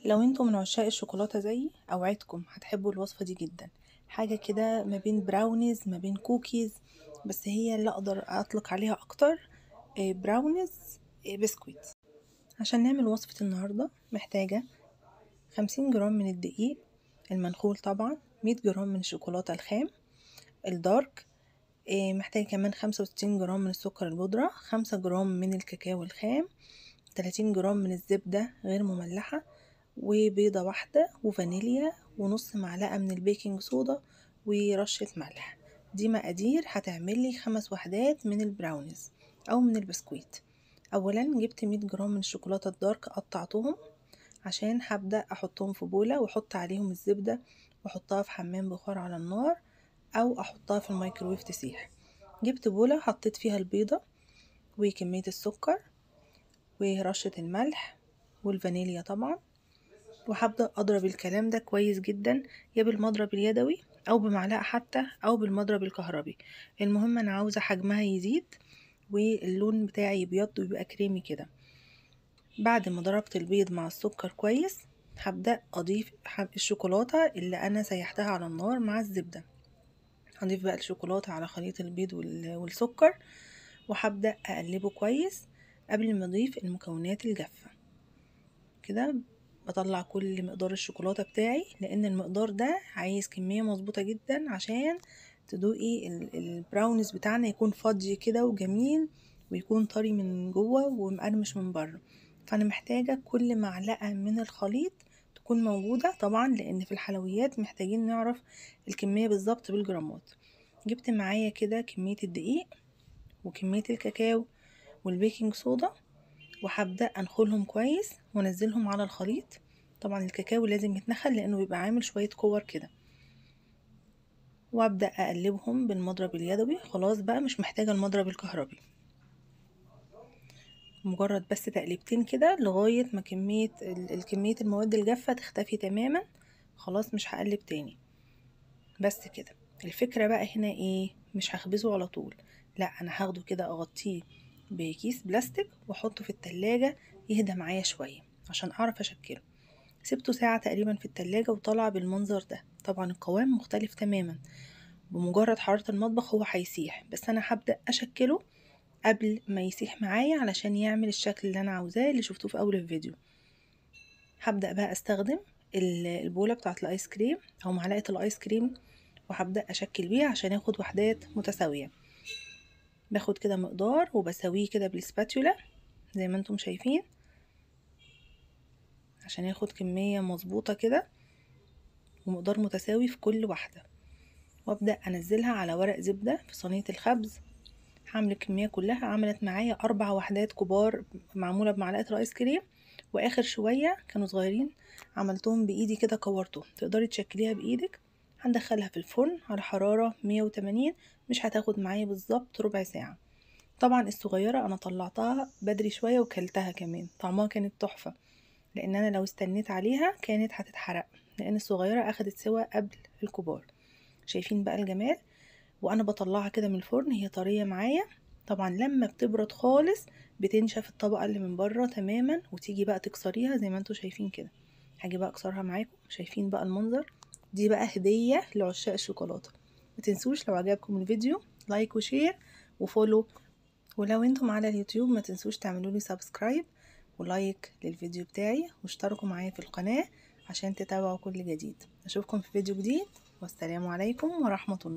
لو انتم من عشاق الشوكولاتة زيي اوعدكم هتحبوا الوصفة دي جدا. حاجة كده ما بين براونيز ما بين كوكيز، بس هي اللي اقدر اطلق عليها اكتر براونيز بسكويت. عشان نعمل وصفة النهاردة محتاجة 50 جرام من الدقيق المنخول طبعا، 100 جرام من الشوكولاتة الخام ال dark، محتاجة كمان 65 جرام من السكر البودرة، 5 جرام من الكاكاو الخام، 30 جرام من الزبدة غير مملحة، وبيضة واحدة، وفانيليا، ونص معلقة من ال baking soda، ورشة ملح. دي مقادير هتعمل لي 5 وحدات من البراونيز او من البسكويت. اولا جبت 100 جرام من الشوكولاتة ال dark، قطعتهم عشان هبدأ احطهم في بولة واحط عليهم الزبدة واحطها في حمام بخار على النار او احطها في الميكرويف تسيح. جبت بولة حطيت فيها البيضة وكمية السكر ورشة الملح والفانيليا طبعا، وهبدأ اضرب الكلام ده كويس جدا، يا بالمضرب اليدوي او بمعلقة حتى او بالمضرب الكهربي. المهم انا عاوزة حجمها يزيد واللون بتاعي يبيض ويبقى كريمي كده. بعد ما ضربت البيض مع السكر كويس هبدأ اضيف الشوكولاتة اللي انا سيحتها على النار مع الزبدة. هضيف بقى الشوكولاتة على خليط البيض والسكر، وهبدأ اقلبه كويس قبل ما اضيف المكونات الجافة. كده بطلع كل مقدار الشوكولاتة بتاعي، لان المقدار ده عايز كمية مظبوطة جدا عشان تدوقي البراونيز بتاعنا يكون فاضي كده وجميل، ويكون طري من جوه ومقرمش من بره. فانا محتاجة كل معلقة من الخليط تكون موجودة طبعا، لان في الحلويات محتاجين نعرف الكمية بالظبط بالجرامات. جبت معايا كده كمية الدقيق وكمية الكاكاو وال baking soda، وهبدأ انخلهم كويس وانزلهم على الخليط. طبعا الكاكاو لازم يتنخل لانه بيبقى عامل شوية كور كده. وابدأ اقلبهم بالمضرب اليدوي. خلاص بقى مش محتاجة المضرب الكهربي، مجرد بس تقليبتين كده لغاية ما كمية المواد الجافة تختفي تماما. خلاص مش هقلب تاني، بس كده. الفكرة بقى هنا ايه، مش هخبزه على طول، لا انا هاخده كده اغطيه بكيس بلاستيك واحطه في التلاجة يهدى معايا شوية عشان اعرف اشكله. سبته ساعة تقريبا في التلاجة وطلع بالمنظر ده. طبعا القوام مختلف تماما، بمجرد حرارة المطبخ هو هيسيح، بس انا هبدأ اشكله قبل ما يسيح معايا علشان يعمل الشكل اللي انا عاوزاه اللي شفتوه في اول الفيديو. هبدأ بقى استخدم البولة بتاعة الايس كريم او معلقة الايس كريم، وهبدأ اشكل بيها عشان اخد وحدات متساوية. باخد كده مقدار وبساويه كده بال spatula زي ما انتم شايفين عشان ياخد كمية مظبوطة كده ومقدار متساوي في كل واحدة. وابدأ انزلها على ورق زبدة في صينية الخبز. هعمل الكمية كلها، عملت معايا 4 وحدات كبار معمولة بمعلقة الايس كريم، واخر شوية كانوا صغيرين عملتهم بايدي كده كورتهم، تقدري تشكليها بايدك. هندخلها في الفرن على حرارة 180، مش هتاخد معايا بالظبط ربع ساعة. طبعا الصغيرة انا طلعتها بدري شوية وكلتها كمان، طعمها كانت تحفة، لان انا لو استنيت عليها كانت هتتحرق، لان الصغيرة اخدت سوا قبل الكبار. شايفين بقى الجمال؟ وانا بطلعها كده من الفرن هي طرية معايا. طبعا لما بتبرد خالص بتنشف الطبقة اللي من بره تماما، وتيجي بقى تكسريها زي ما انتوا شايفين كده. هاجي بقى اكسرها معاكم، شايفين بقى المنظر؟ دي بقى هدية لعشاق الشوكولاتة. ما تنسوش لو عجبكم الفيديو like و share و follow، ولو انتم على اليوتيوب ما تنسوش تعملوا لي subscribe و like للفيديو بتاعي، واشتركوا معايا في القناة عشان تتابعوا كل جديد. اشوفكم في فيديو جديد، والسلام عليكم ورحمة الله.